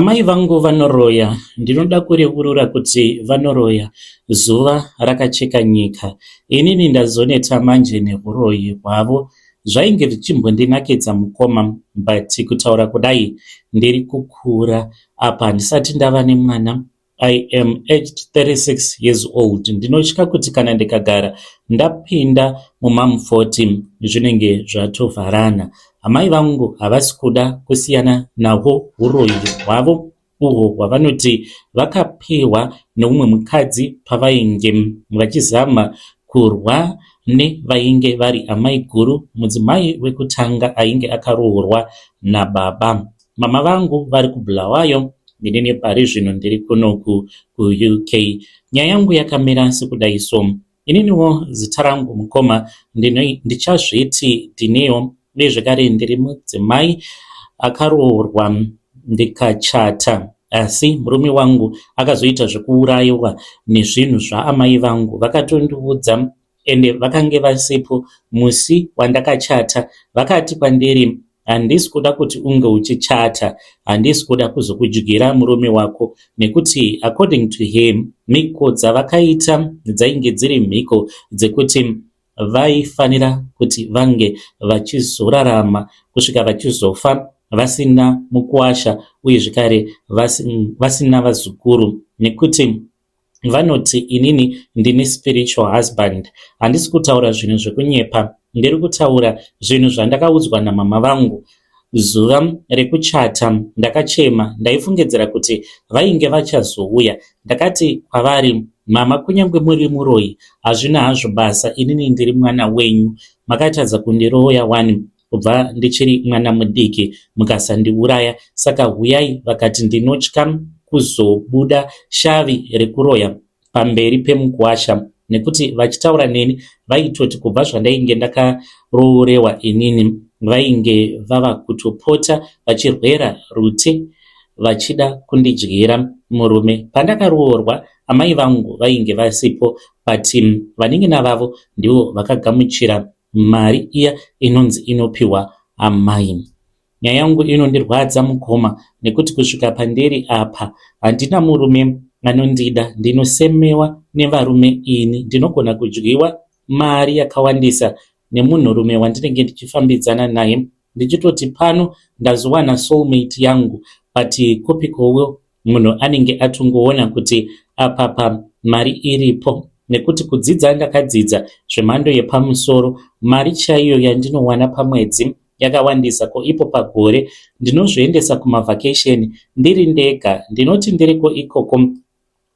Amai vangu vanoroya, ndinoda kureurura kuti vanoroya. Zuva rakacheka nyika. Inini ndazoneta manje nehuroyi hwavo. Zvainge zvichimbondinakidza mukoma but kutaura kudai ndiri kukura. Apa handisati ndava nemwana. I am aged 36 years old. Ndinotya kuti kana ndikagara ndapinda mumam 40 zvinenge zvatovharana. Amai vangu havasi kuda kusiyana nahwo huroyi hwavo uhwo hwavanoti vakapihwa neumwe mukadzi pavainge vachizama kurwa nevainge vari amaiguru, mudzimai wekutanga ainge akaroorwa nababa. Mama vangu vari kuBulawayo, inini pari zvino ndiri kunoku kuUK. Nyaya yangu yakamira sekudai so. Ininiwo zita rangu mukoma ndichazviti Dineo uye zvekare ndiri mudzimai akaroorwa ndikachata asi murume wangu akazoita zvekuurayiwa nezvinhu zvaamai vangu. Vakatondiudza ende vakange vasipo musi wandakachata. Vakati kwandiri handisi kuda kuti unge uchichata, handisi kuda kuzokudyira murume wako nekuti according to him mhiko dzavakaita dzainge dziri mhiko dzekuti vaifanira kuti vange vachizorarama kusvika vachizofa vasina mukuwasha uye zvekare vasina vazukuru nekuti vanoti inini ndini spiritual husband. Handisi kutaura zvinhu zvekunyepa, ndiri kutaura zvinhu zvandakaudzwa namama vangu. Zuva rekuchata ndakachema, ndaifungidzira kuti vainge vachazouya. Ndakati kwavari, mama kunyange muri muroyi hazvina hazvo basa, inini ndiri mwana wenyu. Makatadza kundiroya wani kubva ndichiri mwana mudiki mukasandiuraya, saka huyai. Vakati ndinotya kuzobuda shavi rekuroya pamberi pemukuwasha nekuti vachitaura neni vaitoti kubva zvandainge ndakaroorewa inini vainge vava kutopota vachirwera rute vachida kundidyira murume. Pandakaroorwa amai vangu vainge vasipo but vanin'ina vavo ndivo vakagamuchira mari iya inonzi inopiwa amai. Nyaya yangu inondirwadza mukoma nekuti kusvika pandiri apa handina murume anondida. Ndinosemewa nevarume ini. Ndinogona kudyiwa mari yakawandisa nemunhurume wandinenge ndichifambidzana naye ndichitoti pano ndazowana soulmate yangu but kupikowo munhu anenge atongoona kuti apapa mari iripo nekuti kudzidza ndakadzidza zvemhando yepamusoro. Mari chaiyo yandinowana pamwedzi yakawandisa, ko ipo pagore ndinozviendesa kumavhakesheni ndiri ndega. Ndinoti ndiriko ikoko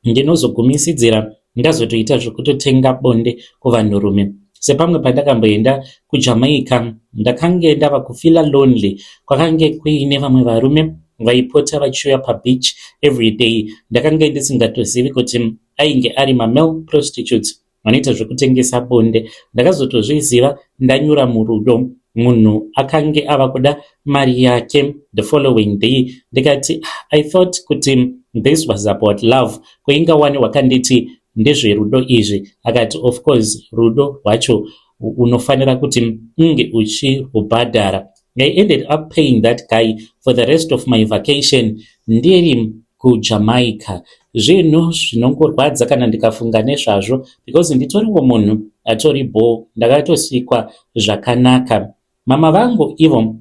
ndinozogumisidzira ndazotoita zvekutotenga bonde kuvanhurume. Sepamwe pandakamboenda kuJamaica ndakange ndava kufila lonely. Kwakange kuine vamwe varume vaipota vachiuya pabeach everyday. Ndakange ndisingatozivi kuti ainge ari mamale prostitutes vanoita zvekutengesa bonde. Ndakazotozviziva ndanyura murudo. Munhu akange ava kuda mari yake the following day. Ndikati I thought kuti this was about love. Kuinga wani wakanditi ndezverudo izvi. Akati of course rudo rwacho unofanira kuti unge uchirubhadhara. I ended up paying that guy for the rest of my vacation ndiri kuJamaica. Zvinhu zvinongorwadza kana ndikafunga nezvazvo because nditoriwo munhu atori bho, ndakatosikwa zvakanaka. Mama vangu ivo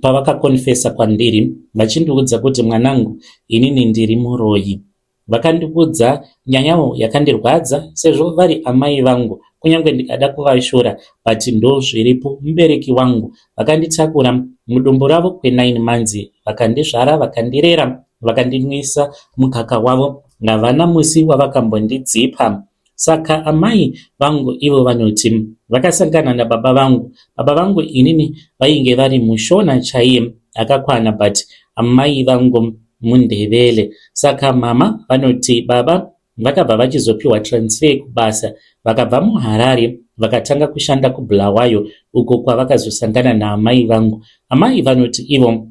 pavakakonfesa kwandiri vachindiudza kuti mwanangu inini ndiri muroyi. Vakandiudza nyanyawo yakandirwadza sezvo vari amai vangu kunyange ndikada kuvashora but ndozviripo mubereki wangu. Vakanditakura mudumbu ravo kwe9 months, vakandizvara, vakandirera, vakandinwisa mukaka wavo. Havana musi wavakambondidzipa. Saka amai vangu ivo vanoti vakasangana nababa vangu. Baba vangu inini vainge vari muShona chaiye akakwana but amai vangu muNdebele. Saka mama vanoti baba vakabva vachizopiwa transfer kubasa vakabva muHarare vakatanga kushanda kuBulawayo uko kwavakazosangana naamai vangu. Amai vanoti ivo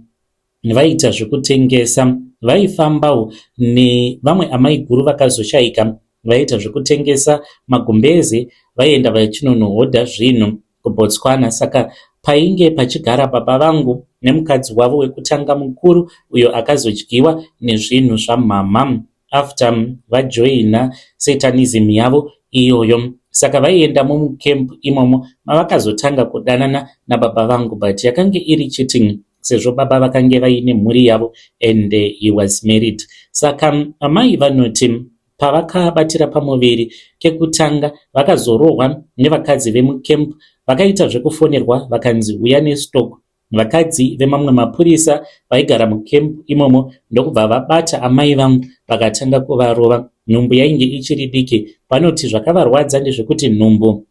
vaiita zvekutengesa, vaifambawo nevamwe amai guru vakazoshayika vaiita zvekutengesa magumbeze, vaienda vachinonohodha zvinhu kuBotswana. Saka painge pachigara baba vangu nemukadzi wavo wekutanga mukuru uyo akazodyiwa nezvinhu zvamhamha after vajoina satanism yavo iyoyo. Saka vaienda mumucamp imomo mavakazotanga kudanana nababa vangu but yakange iri cheating sezvo baba vakange vaine mhuri yavo and he was married. Saka amai vanoti pavakabatira pamuviri kekutanga vakazorohwa nevakadzi vemucamp vakaita zvekufonerwa vakanzi uya nestock. Vakadzi vemamwe mapurisa vaigara mucamp imomo ndokubva vabata amai vangu vakatanga kuvarova. Nhumbu yainge ichiri diki. Vanoti zvakavarwadza ndezvekuti nhumbu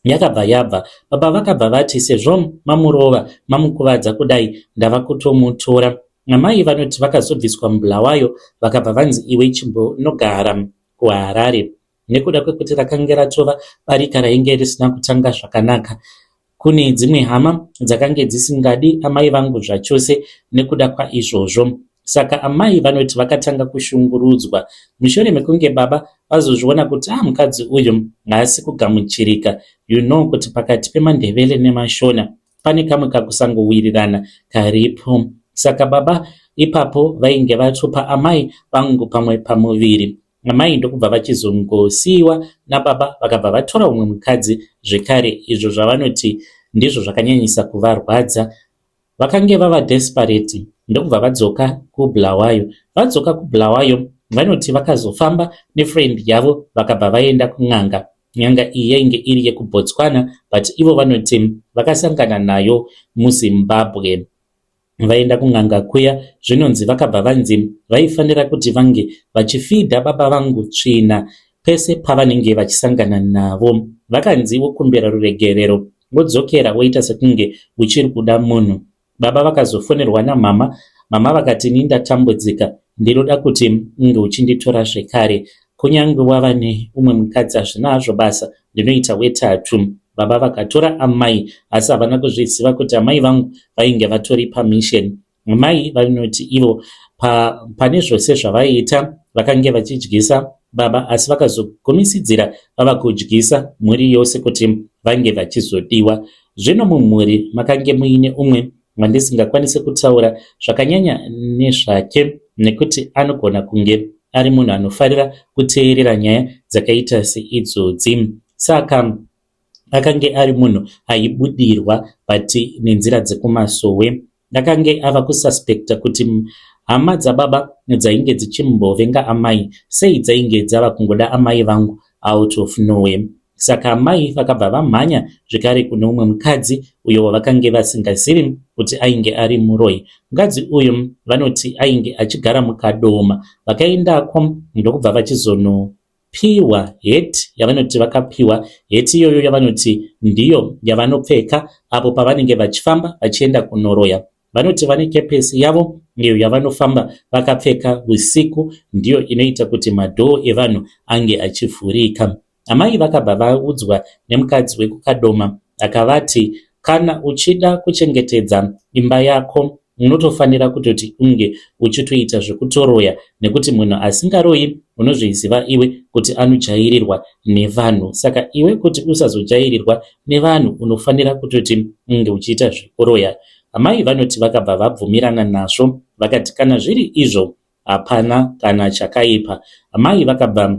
yakabva yabva. Baba vakabva vati sezvo mamurova mamukuvadza kudai ndava kutomutora. Amai vanoti vakazobviswa muBulawayo vakabva vanzi iwe chimbonogara kuHarare nekuda kwekuti rakange ratova barika rainge risina kutanga zvakanaka. Kune dzimwe hama dzakange dzisingadi amai vangu zvachose nekuda kwaizvozvo. Saka amai vanoti vakatanga kushungurudzwa mushure mekunge baba vazozviona kuti ah mukadzi uyu haasi kugamuchirika. You know kuti pakati pemaNdebele nemaShona pane kamwe kakusangowirirana karipo. Saka baba ipapo vainge vatopa amai vangu pamwe pamuviri. Amai ndokubva vachizongosiiwa nababa vakabva vatora umwe mukadzi zvekare izvo zvavanoti ndizvo zvakanyanyisa kuvarwadza. Vakange vava desperate ndokubva vadzoka kuBulawayo. Vadzoka kuBulawayo vanoti vakazofamba nefriend yavo vakabva vaenda kun'anga. N'anga iyi yainge iri yekuBotswana but ivo vanoti vakasangana nayo muZimbabwe. Vaenda kun'anga kuya zvinonzi vakabva vanzi vaifanira kuti vange vachifidha baba vangu tsvina pese pavanenge vachisangana navo. Vakanzi wokumbira ruregerero wodzokera woita sekunge uchiri kuda munhu. Baba vakazofonerwa namama, mama vakati ini ndatambudzika ndinoda kuti unge uchinditora zvekare. Kunyange wava neumwe mukadzi hazvina hazvo basa ndinoita wetatu. Baba vakatora amai asi havana kuzviziva kuti amai vangu vainge vatori pamission. Amai vanoti ivo pa, pane zvose zvavaiita vakange vachidyisa baba asi vakazogumisidzira vava kudyisa mhuri yose kuti vange vachizodiwa. Zvino mumhuri makange muine umwe wandisingakwanise kutaura zvakanyanya nezvake nekuti anogona kunge ari munhu anofarira kuteerera nyaya dzakaita seidzodzi. Saka akange ari munhu aibudirwa but nenzira dzekumasowe. Ndakange ava kususpecta kuti hama dzababa dzainge dzichimbovenga amai sei dzainge dzava kungoda amai vangu out of nowhere. Saka amai vakabva vamhanya zvekare kune umwe mukadzi uyo wavakange vasingazivi kuti ainge ari muroyi. Mukadzi uyu vanoti ainge achigara muKadoma. Vakaendako ndokubva vachizono piwa heti yavanoti vakapiwa heti iyoyo yavanoti ndiyo yavanopfeka apo pavanenge vachifamba vachienda kunoroya. Vanoti vane kepesi yavo iyo yavanofamba vakapfeka usiku ndiyo inoita kuti madhoo evanhu ange achivhurika. Amai vakabva vaudzwa nemukadzi wekuKadoma akavati kana uchida kuchengetedza imba yako unotofanira kutoti unge uchitoita zvekutoroya nekuti munhu asingaroyi unozviziva iwe kuti anojairirwa nevanhu. Saka iwe kuti usazojairirwa nevanhu unofanira kutoti unge uchiita zvekuroya. Amai vanoti vakabva vabvumirana nazvo vakati kana zviri izvo hapana kana chakaipa. Amai vakabva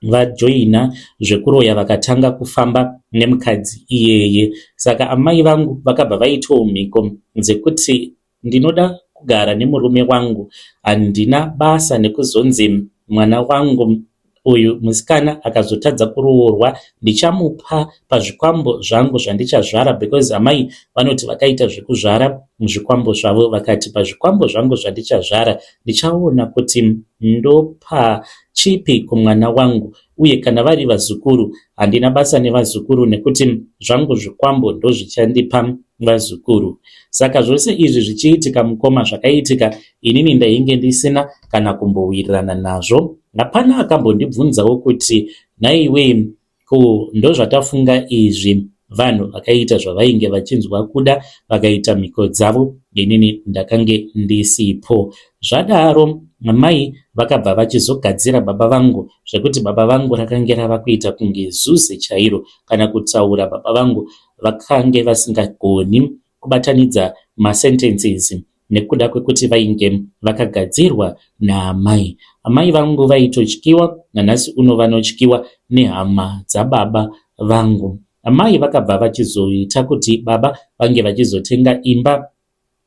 vajoina zvekuroya vakatanga kufamba nemukadzi iyeye. Saka amai vangu vakabva vaitawo mhiko dzekuti ndinoda kugara nemurume wangu, handina basa nekuzonzi mwana wangu uyu musikana akazotadza kuroorwa ndichamupa pazvikwambo zvangu zvandichazvara because amai vanoti vakaita zvekuzvara zvikwambo zvavo vakati pazvikwambo zvangu zvandichazvara ndichaona kuti ndopa chipi kumwana wangu uye kana vari vazukuru handina basa nevazukuru nekuti zvangu zvikwambo ndozvichandipa vazukuru. Saka zvose izvi zvichiitika mukoma zvakaitika inini ndainge ndisina kana kumbowirirana nazvo. Hapana akambondibvunzawo kuti nhaiwe Ko ndozvatafunga izvi. Vanhu vakaita zvavainge vachinzwa kuda vakaita mhiko dzavo inini ndakange ndisipo. Zvadaro amai vakabva vachizogadzira baba vangu zvekuti baba vangu rakange rava kuita kunge zuze chairo kana kutaura baba vangu. vakange vasingagoni kubatanidza masentences nekuda kwekuti vainge vakagadzirwa naamai. Amai vangu vaitotyiwa nanhasi uno vanotyiwa nehama dzababa vangu. Amai vakabva vachizoita kuti baba vange vachizotenga imba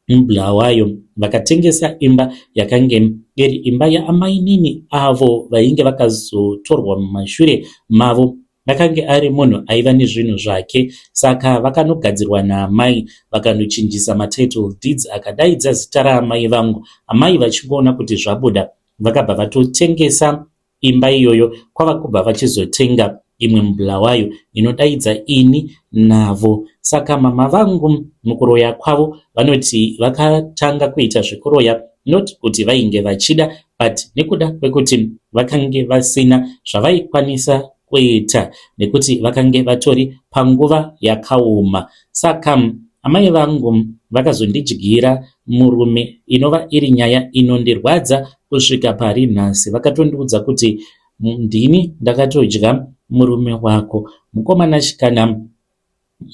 muBulawayo. Vakatengesa imba yakange iri imba yaamainini avo vainge vakazotorwa mumashure mavo. Akange ari munhu aiva nezvinhu zvake saka vakanogadzirwa naamai vakanochinjisa matitle deeds akadaidza zita raamai vangu. Amai vachingoona kuti zvabuda vakabva vatotengesa imba iyoyo kwava kubva vachizotenga imwe muBulawayo inodaidza ini navo. Saka mama vangu mukuroya kwavo vanoti vakatanga kuita zvekuroya not kuti vainge vachida but nekuda kwekuti vakange vasina zvavaikwanisa kuita nekuti vakange vatori panguva yakaoma. Saka amai vangu vakazondidyira murume inova iri nyaya inondirwadza kusvika pari nhasi. Vakatondiudza kuti ndini ndakatodya murume wako. Mukomana kana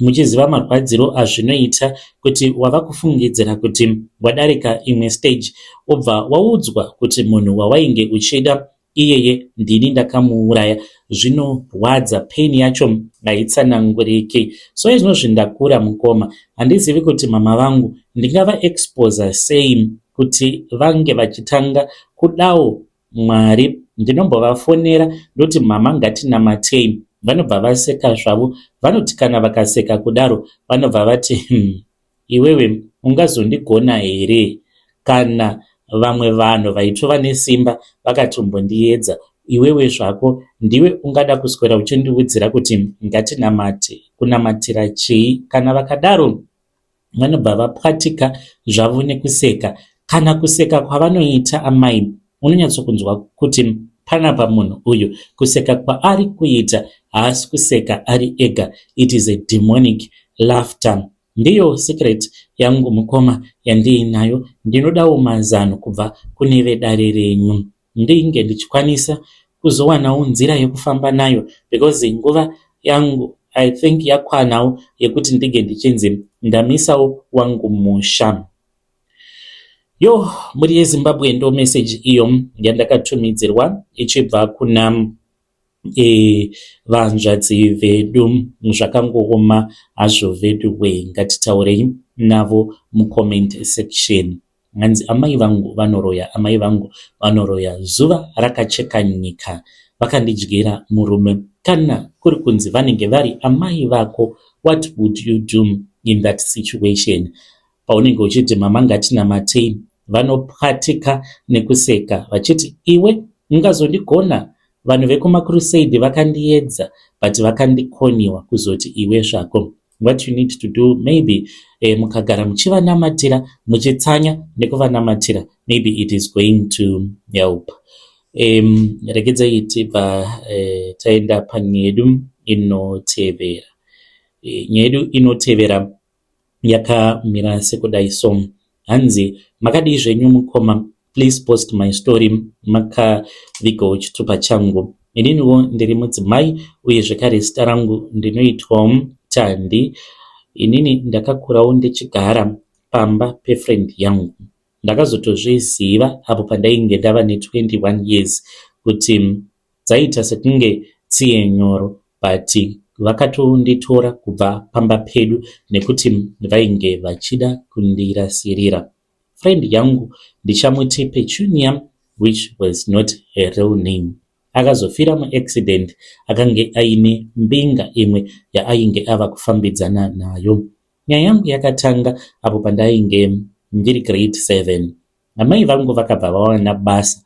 muchiziva marwadziro azvinoita kuti wava kufungidzira kuti wadarika imwe stage wobva waudzwa kuti munhu wawainge uchida iyeye ndini ndakamuuraya zvinorwadza pain yacho haitsananguriki. So izvozvi ndakura mukoma handizivi kuti mama vangu ndingava exposa sei kuti vange vachitanga kudawo Mwari. Ndinombovafonera ndoti mama ngatinamatei vanobva vaseka zvavo. Vanoti kana vakaseka kudaro vanobva vati hmm, iwewe ungazondigona here kana vamwe vanhu vaitova nesimba vakatombondiedza iwewe zvako ndiwe ungada kuswera uchindiudzira kuti ngatinamate kunamatira chii kana vakadaro vanobva vapwatika zvavo nekuseka kana kuseka kwavanoita amai unonyatsokunzwa kuti panapa munhu uyu kuseka kwaari kuita haasi kuseka ari ega it is a demonic laughter ndiyo secret yangu mukoma yandiinayo ndinodawo mazano kubva kune vedare renyu ndinge ndichikwanisa kuzowanawo nzira yekufamba nayo because nguva yangu I think yakwanawo yekuti ndinge ndichinzi ndamisawo wangu musha. Yo mhuri yeZimbabwe ndo message iyo yandakatumidzirwa ichibva kuna e, vanzvadzi vedu zvakangooma hazvo vedu we ngatitaurei navo mucomment section hanzi amai vangu vanoroya amai vangu vanoroya zuva rakacheka nyika vakandidyira murume kana kuri kunzi vanenge vari amai vako what would you do in that situation paunenge uchiti mama ngatinamatei vanopwatika nekuseka vachiti iwe ungazondigona vanhu vekumacrusade vakandiedza but vakandikoniwa kuzoti iwe zvako what you need to do maybe eh, mukagara muchivanamatira muchitsanya nekuvanamatira maybe it is going to help regedzai tibva eh, taenda panyaya yedu inotevera eh, nyaya yedu inotevera yakamira sekudai so hanzi makadii zvenyu mukoma please post my story makavigawo chitupa changu ininiwo ndiri mudzimai uye zvekare zita rangu ndinoitwawo Tandi inini ndakakurawo ndichigara pamba pefriend yangu ndakazotozviziva apo pandainge ndava ne21 years kuti dzaita sekunge tsiye nyoro but vakatonditora kubva pamba pedu nekuti vainge vachida kundirasirira friend yangu ndichamuti Petunia which was not her real name akazofira muaccident akange aine mbinga imwe yaainge ava kufambidzana nayo nyaya yangu yakatanga apo pandainge ndiri grade 7 amai vangu vakabva vawana basa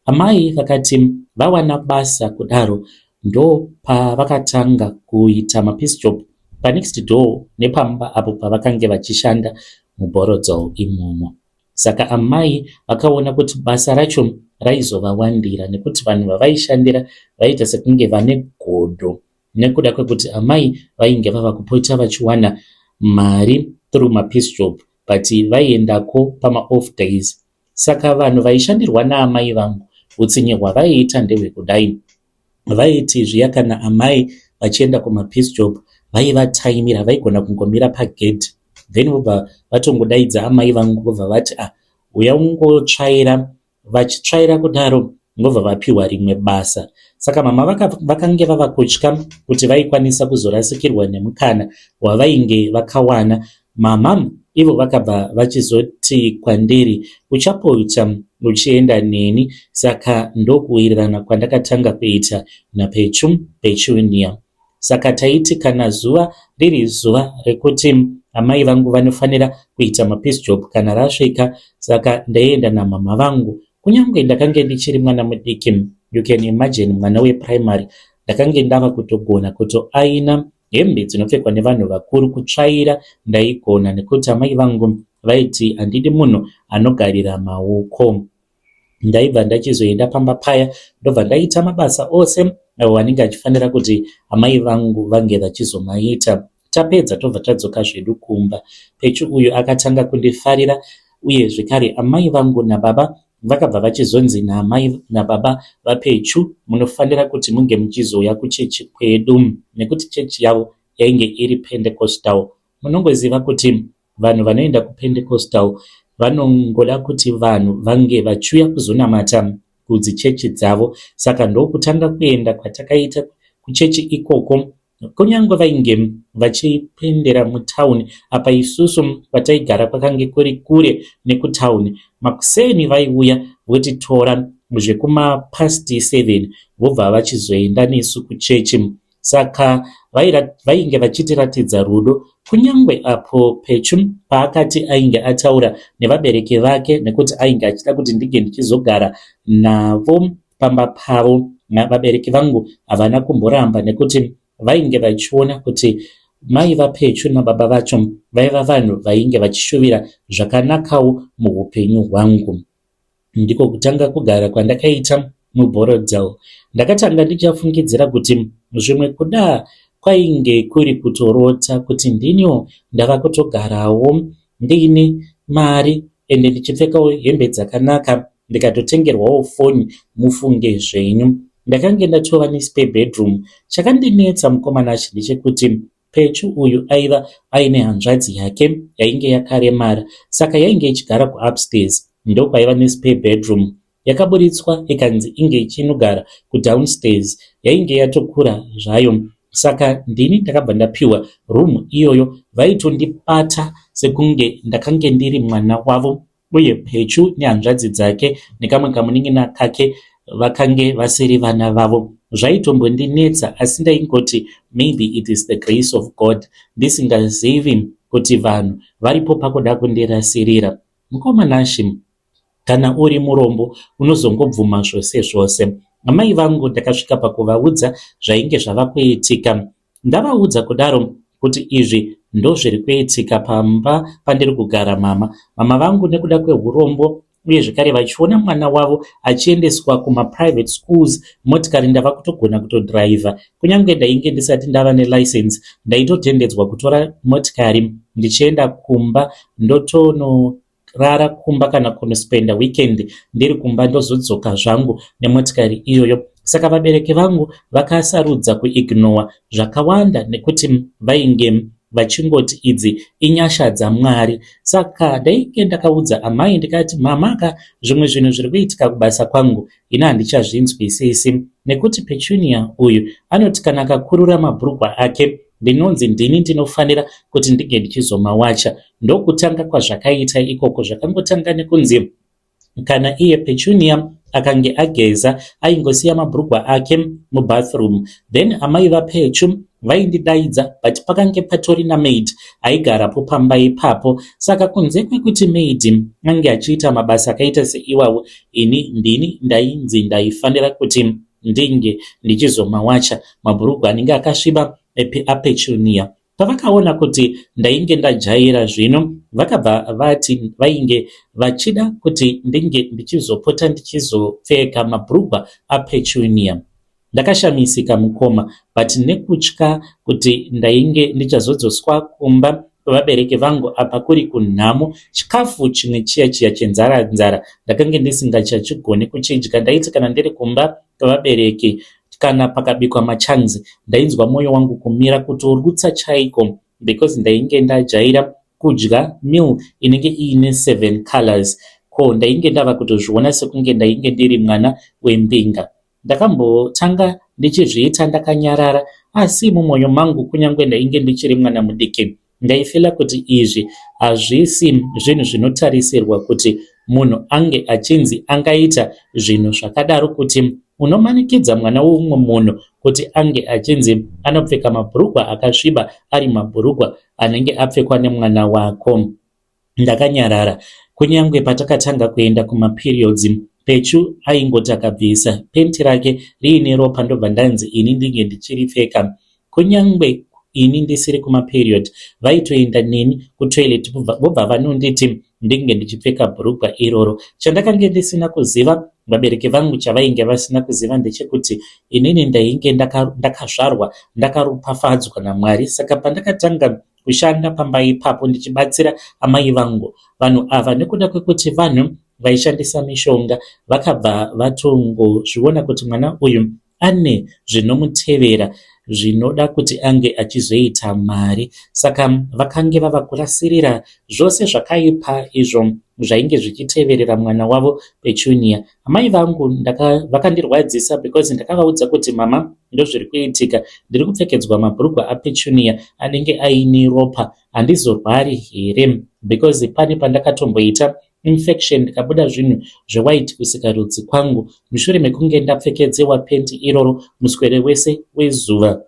amai vakati vawana basa kudaro ndopavakatanga kuita mapiece job panext door nepamba apo pavakange vachishanda muBorrowdale imomo saka amai vakaona kuti basa racho raizovawandira nekuti vanhu vavaishandira vaiita sekunge vane godo nekuda kwekuti amai vainge vava kupota vachiwana mari through mapiece job but vaiendako pamaoff days saka vanhu vaishandirwa naamai vangu utsinye hwavaiita ndehwekudai vaiti zviya kana amai vachienda kumapiece job. vaivataimira vaigona kungomira pagedhi then vobva vatongodaidza amai vangu vobva vati ah uya ungotsvaira Vachitsvaira kudaro vobva vapiwa rimwe basa. Saka mama vakange vava kutya kuti vaikwanisa kuzorasikirwa nemukana wavainge vakawana. Mama ivo vakabva vachizoti kwandiri uchapota uchienda neni saka ndokuwirirana kwandakatanga kuita naPechu Petunia. Saka taiti kana zuva riri zuva rekuti amai vangu vanofanira kuita mapiece job kana rasvika saka ndaienda namhamha vangu. Kunyange ndakange ndichiri mwana mudiki you can imagine mwana weprimary ndakange ndava kutogona kutoaina hembe dzinopfekwa nevanhu vakuru kutsvaira ndaigona nekuti amai vangu vaiti handidi munhu anogarira maoko. Ndaibva ndachizoenda pamba paya ndobva ndaita mabasa ose awo anenge achifanira kuti amai vangu vange vachizomaita. Tapedza tobva tadzoka zvedu kumba. Pechu uyu akatanga kundifarira uye zvekare amai vangu nababa vakabva vachizonzi naamai nababa vaPechu munofanira kuti munge muchizouya kuchechi kwedu nekuti chechi yavo yainge iri Pentecostal. Munongoziva kuti Vanhu vanoenda kuPentecostal vanongoda kuti vanhu vange vachiuya kuzonamata kudzichechi dzavo. Saka ndokutanga kuenda kwatakaita kuchechi ikoko kunyange vainge vachipendera mutown apa isusu kwataigara kwakange kuri kure nekutown. Makuseni vaiuya votitora zvekumapast 7 vobva vachizoenda nesu kuchechi. Saka vainge vachitiratidza rudo kunyangwe apo Pechu paakati ainge ataura nevabereki vake nekuti ainge achida kuti ndinge ndichizogara navo pamba pavo. Vabereki vangu havana kumboramba nekuti vainge vachiona kuti mai vaPechu nababa vacho vaiva vanhu vainge vachishuvira zvakanakawo muhupenyu hwangu. Ndiko kutanga kugara kwandakaita muBorrowdale. Ndakatanga ndichafungidzira kuti zvimwe kuda kwainge kuri kutorota kuti ndiniwo ndava kutogarawo ndiine mari ende ndichipfekawo hembe dzakanaka ndikatotengerwawo foni mufunge zvenyu. Ndakange ndatova nespare bedroom. Chakandinetsa mukoma Nashy ndechekuti Pechu uyu aiva aine hanzvadzi yake yainge yakaremara saka yainge ichigara kuupstairs ndokwaiva nespare bedroom. Yakaburitswa ikanzi inge ichinogara kudownstairs yainge yatokura zvayo saka ndini ndakabva ndapiwa room iyoyo vaitondibata sekunge ndakange ndiri mwana wavo uye Pechu nehanzvadzi dzake nekamwe kamunin'ina kake vakange vasiri vana vavo. Zvaitombondinetsa asi ndaingoti maybe it is the grace of God ndisingazivi kuti vanhu varipo pakuda kundirasirira. Mukoma Nashy kana uri murombo unozongobvuma zvose zvose. Amai vangu ndakasvika pakuvaudza zvainge zvava kuitika. Ndavaudza kudaro kuti izvi ndozviri kuitika pamba pandiri kugara mama. Mama vangu nekuda kwehurombo uye zvekare vachiona mwana wavo achiendeswa kumaprivate schools motikari ndava kutogona kutodhiraivha kunyange ndainge ndisati ndava nelicense ndaitotendedzwa kutora motikari ndichienda kumba ndotono rara kumba kana kunospenda weekend ndiri kumba ndozodzoka zvangu nemotikari iyoyo. Saka vabereki vangu vakasarudza kuignowa zvakawanda nekuti vainge vachingoti idzi inyasha dzaMwari. Saka ndainge ndakaudza amai ndikati mamaka zvimwe zvinhu zviri kuitika kubasa kwangu ini handichazvinzwisisi nekuti Petunia uyu anoti kana akakurura mabhurugwa ake ndinonzi ndini ndinofanira kuti ndinge ndichizomawacha. Ndokutanga kwazvakaita ikoko zvakangotanga nekunzi kana iye Petunia akange ageza aingosiya mabhurugwa ake mubathroom then amai vaPechu vaindidaidza but pakange patori namaid aigarapo pamba ipapo saka kunze kwekuti maid ange achiita mabasa akaita seiwawo ini ndini ndainzi ndaifanira kuti ndinge ndichizomawacha mabhurugwa anenge akasviba aPetunia. Pavakaona kuti ndainge ndajaira zvino vakabva vati vainge vachida kuti ndinge ndichizopota ndichizopfeka mabhurugwa aPetunia. Ndakashamisika mukoma but nekutya kuti ndainge ndichazodzoswa kumba kwevabereki vangu apa kuri kunhamo chikafu chimwe chiya chiya chenzara nzara ndakange ndisingachachigoni kuchidya ndaiti kana ndiri kumba kwevabereki Kana pakabikwa machunks ndainzwa moyo wangu kumira kutorutsa chaiko because ndainge ndajaira kudya meal inenge iine 7 colors. Ko ndainge ndava kutozviona sekunge ndainge ndiri mwana wembinga. Ndakambotanga ndichizviita ndakanyarara asi mumwoyo mangu kunyange ndainge ndichiri mwana mudiki ndaifila kuti izvi hazvisi zvinhu zvinotarisirwa kuti munhu ange achinzi angaita zvinhu zvakadaro kuti unomanikidza mwana weumwe munhu kuti ange achinzi anopfeka mabhurugwa akasviba ari mabhurugwa anenge apfekwa nemwana wako. Ndakanyarara. Kunyangwe patakatanga kuenda kumaperiods, Pechu aingoti akabvisa penti rake riine ropa ndobva ndanzi ini ndinge ndichiripfeka. Kunyangwe ini ndisiri kumaperiod, vaitoenda neni kutoilet vobva vanonditi ndinge ndichipfeka bhurugwa iroro. Chandakange ndisina kuziva, vabereki vangu chavainge vasina kuziva ndechekuti inini ndainge ndakazvarwa ndakaropafadzwa naMwari saka pandakatanga kushanda pamba ipapo ndichibatsira amai vangu. Vanhu ava nekuda kwekuti vanhu vaishandisa mishonga vakabva vatongozviona kuti mwana uyu ane zvinomutevera zvinoda kuti ange achizoita mari. Saka vakange vava kurasirira zvose zvakaipa izvo zvainge zvichiteverera mwana wavo Petunia. Amai vangu vakandirwadzisa because ndakavaudza kuti mama ndozviri kuitika ndiri kupfekedzwa mabhurugwa aPetunia anenge aine ropa handizorwari here because pane pandakatomboita infection ndikabuda zvinhu zvewhite kusikarudzi kwangu mushure mekunge ndapfekedzewa penti iroro muswere wese wezuva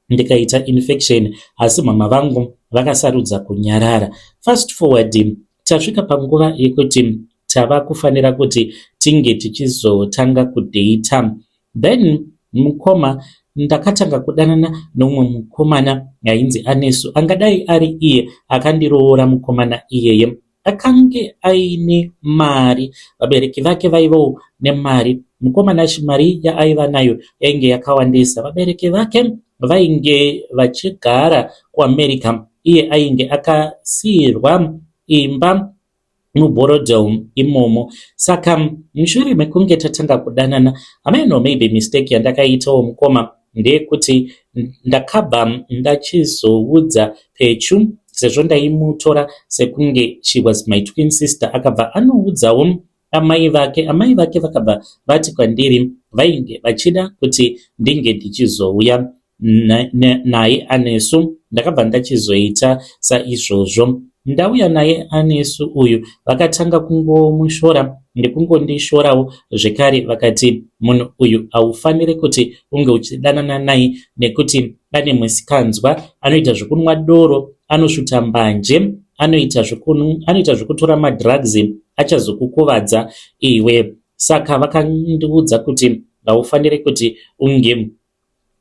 ndikaita infection asi mama vangu vakasarudza kunyarara. Fast forward tasvika panguva yekuti tava kufanira kuti tinge tichizotanga kudheita then mukoma ndakatanga kudanana neumwe mukomana ainzi Anesu angadai ari iye akandiroora mukomana iyeye. Akange aine mari, vabereki vake vaivawo nemari. Mukomana mari yaaiva nayo yainge yakawandisa. Vabereki vake vainge vachigara kuAmerica iye ainge akasiirwa imba muBorrowdale imomo. Saka mushure mekunge tatanga kudanana, hameno maybe mistake yandakaitawo mukoma ndeyekuti ndakabva ndachizoudza Pechu sezvo ndaimutora sekunge she was my twin sister akabva anoudzawo amai vake. Amai vake vakabva vati kwandiri vainge vachida kuti ndinge ndichizouya naye Anesu. Ndakabva ndachizoita saizvozvo. Ndauya naye Anesu uyu vakatanga kungomushora nekungondishorawo zvekare vakati munhu uyu haufaniri kuti unge uchidanana naye nekuti ane musikanzwa anoita zvekunwa doro anosvuta mbanje anoita zvekutora madrugs achazokukuvadza iwe. Saka vakandiudza kuti haufaniri kuti unge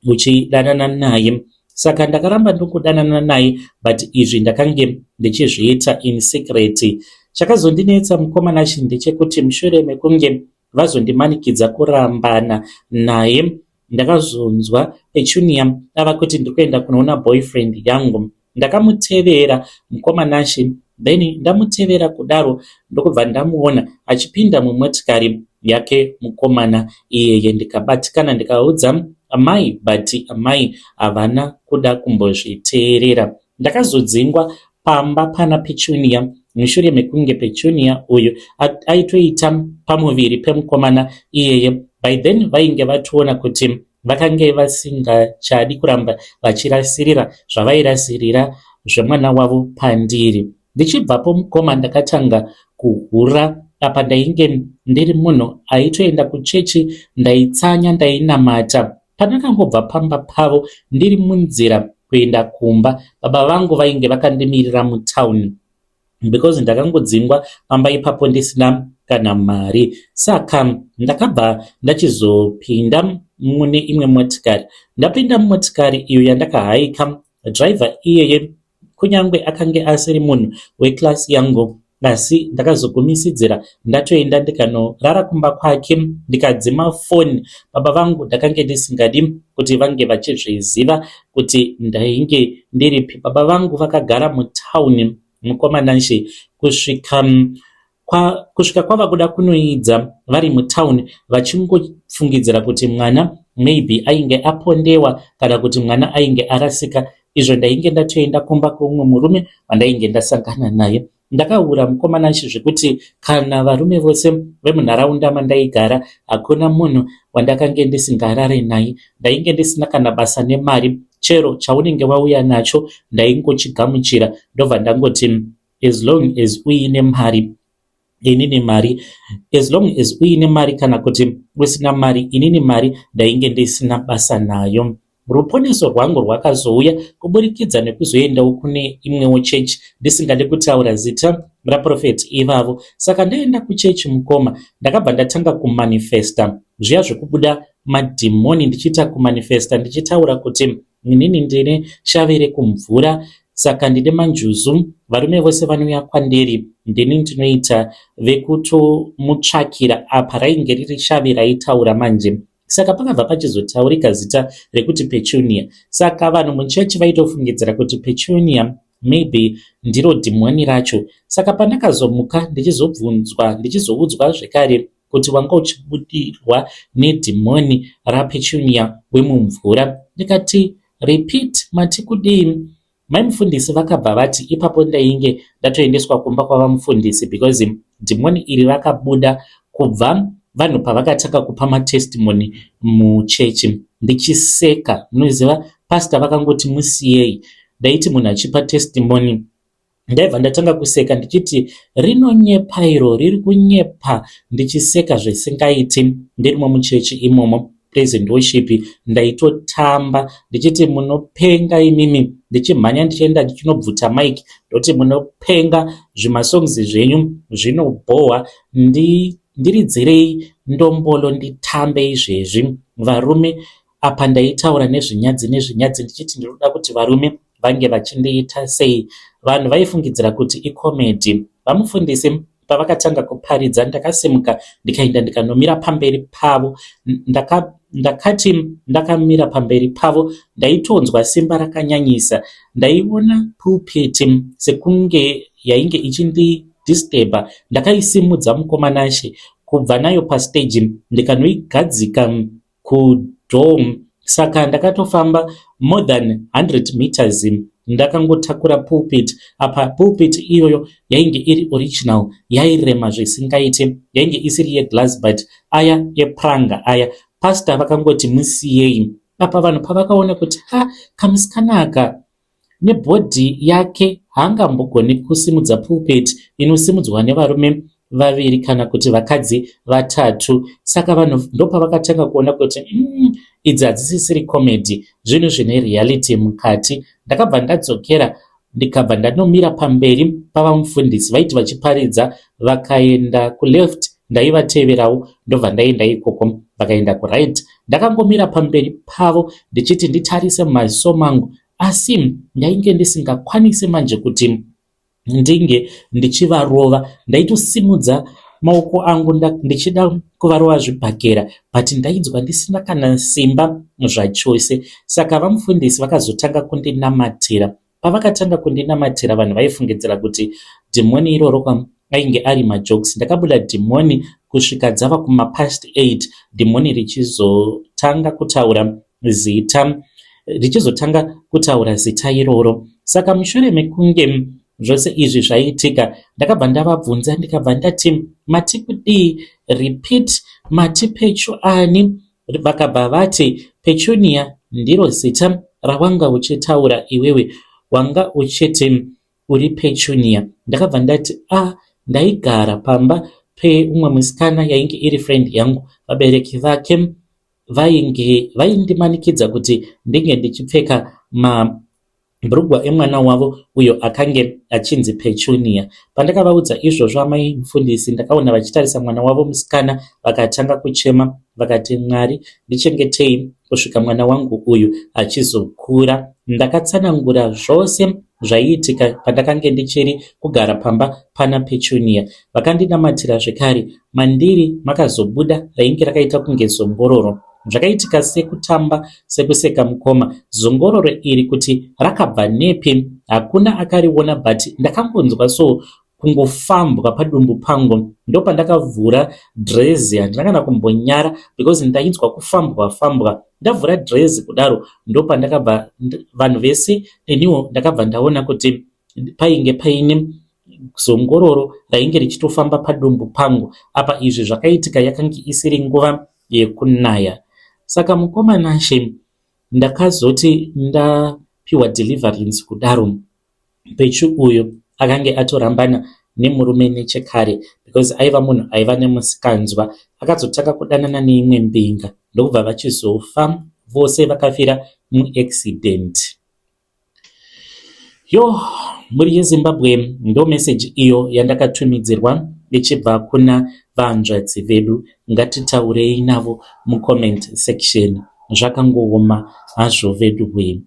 uchidanana naye. Saka ndakaramba ndokudanana naye but izvi ndakange ndichizviita in secret. Chakazondinetsa mukoma Nashe ndechekuti mushure mekunge vazondimanikidza kurambana naye ndakazonzwa Petunia ava kuti ndikuenda kunoona boyfriend yangu. Ndakamutevera mukoma Nashe then ndamutevera kudaro ndokubva ndamuona achipinda mumotikari yake mukomana iyeye ndikabatikana ndikaudza amai but amai havana kuda kumbozviteerera. Ndakazodzingwa pamba pana Petunia mushure mekunge Petunia uyu aitoita pamuviri pemukomana iyeye. By then vainge vatoona kuti vakange vasingachadi kuramba vachirasirira zvavairasirira zvemwana wavo pandiri. Ndichibvapo mukoma ndakatanga kuhura apa ndainge ndiri munhu aitoenda kuchechi ndaitsanya ndainamata. Pandakangobva pamba pavo ndiri munzira kuenda kumba baba vangu vainge vakandimirira mutown because ndakangodzingwa pamba ipapo ndisina kana mari. Saka ndakabva ndachizopinda mune imwe motikari. Ndapinda mumotikari iyo yandakahaika driver iyeye kunyange akange asiri munhu weclass yangu asi ndakazogumisidzira ndatoenda ndikanorara kumba kwake ndikadzima foni. Baba vangu ndakange ndisingadi kuti vange vachizviziva kuti ndainge ndiripi. Baba vangu vakagara mutauni mukoma Nashe kusvika kusvika kwava kuda kunoidza vari mutown vachingofungidzira kuti mwana maybe ainge apondewa kana kuti mwana ainge arasika izvo ndainge ndatoenda kumba kweumwe murume wandainge ndasangana naye. Ndakahura mukoma Nashy zvekuti kana varume vose vemunharaunda mandaigara hakuna munhu wandakange ndisingarare naye. Ndainge ndisina kana basa nemari chero chaunenge wauya nacho ndaingochigamuchira ndobva ndangoti as long as uine mari inini mari as long as uine mari kana kuti usina mari inini mari ndainge ndisina basa nayo. Ruponeso rwangu rwakazouya kuburikidza nekuzoendawo kune imwewo chechi ndisingade kutaura zita raprofeti ivavo. Saka ndaenda kuchechi mukoma ndakabva ndatanga kumanifesta zviya zvekubuda madhimoni ndichiita kumanifesta ndichitaura kuti inini ndine shavi rekumvura saka ndine manjuzu varume vose vanouya kwandiri ndini ndinoita vekutomutsvakira apa rainge riri shavi raitaura manje Saka pakabva pachizotaurika zita rekuti Petunia. Saka vanhu muchechi vaitofungidzira kuti Petunia maybe ndiro dhimoni racho. Saka pandakazomuka ndichizobvunzwa ndichizoudzwa zvekare kuti wanga uchibudirwa nedhimoni raPetunia wemumvura ndikati repeat mati kudii? Mai mufundisi vakabva vati ipapo ndainge ndatoendeswa kumba kwavamufundisi because dhimoni iri rakabuda kubva vanhu pavakatanga kupa matestimony muchechi ndichiseka munoziva pastor vakangoti musiyei ndaiti munhu achipa testimony ndaibva ndatanga kuseka ndichiti rinonyepa iro riri kunyepa ndichiseka zvisingaiti ndirimo muchechi imomo praise and worship ndaitotamba ndichiti munopenga imimi ndichimhanya ndichienda ndichinobvuta mike ndoti munopenga zvimasongs zvenyu zvinobhohwa ndi ndiridzirei ndombolo nditambe izvezvi varume apa ndaitaura nezvinyadzi nezvinyadzi ndichiti ndinoda kuti varume vange vachindiita sei. Vanhu vaifungidzira kuti icomedy. Vamufundisi pavakatanga kuparidza ndakasimuka ndikaenda ndikanomira pamberi pavo. Ndaka, ndakati ndakamira pamberi pavo ndaitonzwa simba rakanyanyisa. Ndaiona pulpit sekunge yainge ichindidisturba. Ndakaisimudza mukoma Nashe kubva nayo pastage ndikanoigadzika kudoor saka ndakatofamba more than 100 meters ndakangotakura pulpit apa pulpit iyoyo yainge iri original yairema zvisingaite yainge isiri yeglass but aya epranga aya pastor vakangoti musiyei apa vanhu pavakaona kuti ha kamusikana aka Nebhodhi yake haangambogoni kusimudza pulpit inosimudzwa nevarume vaviri kana kuti vakadzi vatatu. Saka vanhu ndopavakatanga kuona kuti mm, idzi hadzisisiri comedy, zvinhu zvine reality mukati. Ndakabva ndadzokera ndikabva ndanomira pamberi pavamufundisi vaiti vachiparidza vakaenda kuleft ndaivateverawo ndobva ndaenda ikoko vakaenda kuright ndakangomira pamberi pavo ndichiti nditarise mumaziso mangu asi ndainge ndisingakwanisi manje kuti ndinge ndichivarova ndaitosimudza maoko angu ndichida kuvarova zvibhakera but ndainzwa ndisina kana simba zvachose saka vamufundisi vakazotanga kundinamatira Pavakatanga kundinamatira vanhu vaifungidzira kuti dhimoni iroro kwa ainge ari majokes. Ndakabuda dhimoni kusvika dzava kumapast 8 dhimoni richizotanga kutaura zita richizotanga kutaura zita iroro. Saka mushure mekunge zvose izvi zvaitika ndakabva ndavabvunza ndikabva ndati mati kudii repeat mati pechu ani Vakabva vati, Petunia ndiro zita rawanga uchitaura iwewe, wanga uchiti uri Petunia. Ndakabva ndati, ah, ndaigara pamba peumwe musikana yainge iri friend yangu. Vabereki vake vainge vaindimanikidza kuti ndinge ndichipfeka ma bhurugwa emwana wavo uyo akange achinzi Petunia. Pandakavaudza izvozvo amai mufundisi ndakaona vachitarisa mwana wavo musikana vakatanga kuchema vakati Mwari ndichengetei kusvika mwana wangu uyu achizokura. Ndakatsanangura zvose zvaiitika pandakange ndichiri kugara pamba pana Petunia. Vakandinamatira zvekare mandiri makazobuda rainge rakaita kunge zongororo. Zvakaitika sekutamba sekuseka mukoma. Zongororo iri kuti rakabva nepi hakuna akariona but ndakangonzwa so kungofambwa padumbu pangu. Ndopandakavhura dhirezi, handina kana kumbonyara because ndainzwa kufambwa fambwa. Ndavhura dhirezi kudaro ndopandakabva vanhu vese neniwo ndakabva ndaona kuti painge paine zongororo rainge richitofamba padumbu pangu. Apa izvi zvakaitika yakange isiri nguva yekunaya. Saka mukoma Nashe ndakazoti ndapiwa deliverance kudaro Pechu uyu akange atorambana nemurume nechekare because aiva munhu aiva nemusikanzwa. Akazotanga kudanana neimwe mbinga ndokubva vachizofa vose vakafira muaccident. Yoh mhuri yeZimbabwe ndo message iyo yandakatumidzirwa ichibva kuna vahanzvadzi vedu. Ngatitaurei navo mucomment section. Zvakangooma hazvo veduwe.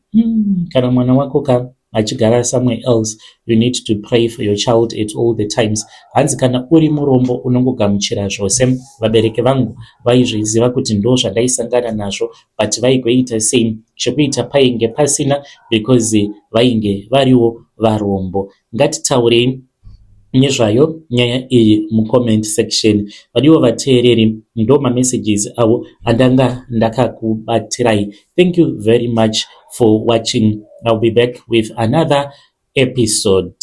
Kana mwana wako ka achigara somewhere else you need to pray for your child at all the times. Hanzi kana uri murombo unongogamuchira zvose. Vabereki vangu vaizviziva kuti ndo zvandaisangana nazvo but vaigoita sei chekuita painge pasina because vainge variwo varombo. Ngatitaurei nezvayo nyaya iyi mucomment section. Vadiwa vateereri ndo mamessages avo andanga ndakakubatirai. Thank you very much for watching. I'll be back with another episode.